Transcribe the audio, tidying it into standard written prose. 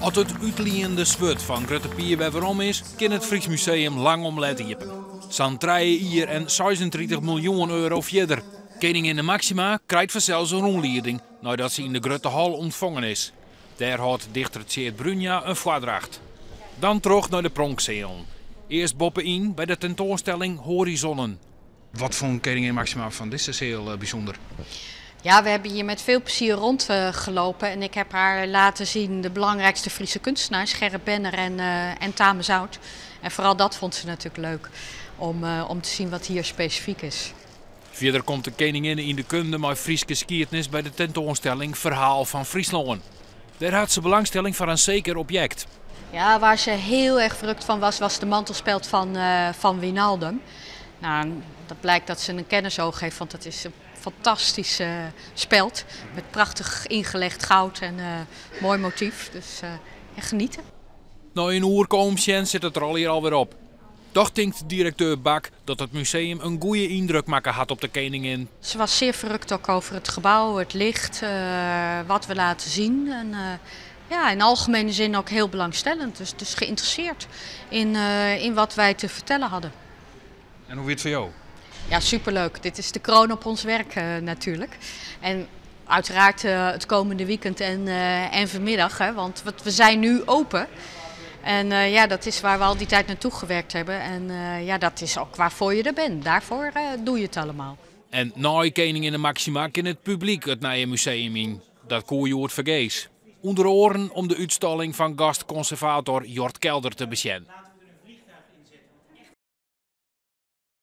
As it útliende swurd fan Grutte Pier wer werom is, kin it Frysk Museum lang om let iepen. Sa'n 3 jier en 36 miljoen euro fierder. Keninginne Maxima krijt fansels in rûnlieding neidat se yn de grutte hal ûntfongen is. Dêr hâldt dichter Tsead Bruinja in foardracht. Dan troch nei de pronksealen. Earst boppe-yn by de tentoanstelling Horizonnen. Wat fûn koningin Maxima fan dizze seal bysûnder? Ja, we hebben hier met veel plezier rondgelopen en ik heb haar laten zien de belangrijkste Friese kunstenaars, Gerrit Benner en Tame Zout. En vooral dat vond ze natuurlijk leuk om te zien wat hier specifiek is. Fierder komt de keninginne yn de kunde mei Fryske skiednis by de tentoanstelling Ferhaal fan Fryslân. Dêr hat se belangstelling foar in seker objekt. Ja, waar ze heel erg verrukt van was, was de mantelspeld van Wijnaldum. Nou, dat blijkt dat ze een kennisoog heeft, want dat is een fantastische speld. Met prachtig ingelegd goud en mooi motief. Dus ja, genieten. Nei in oerke omsjen sit it der allegear alwer op. Dochs tinkt direkteur Bak dat it museum in goede yndruk makke hat op de koningin. Ze was zeer verrukt ook over het gebouw, het licht, wat we laten zien. En ja, in algemene zin ook heel belangstellend. Dus geïnteresseerd in wat wij te vertellen hadden. En hoe wie it foar jo? Ja, superleuk. Dit is de kroon op ons werk natuurlijk. En uiteraard het komende weekend en vanmiddag, hè, want we zijn nu open. En ja, dat is waar we al die tijd naartoe gewerkt hebben. En ja, dat is ook waarvoor je er bent. Daarvoor doe je het allemaal. En nei keninginne Maxima kin it publyk it nije museum yn. Dat koe hjoed fergees. Under oaren om de útstalling fan gastkonservator Jort Kelder te besjen.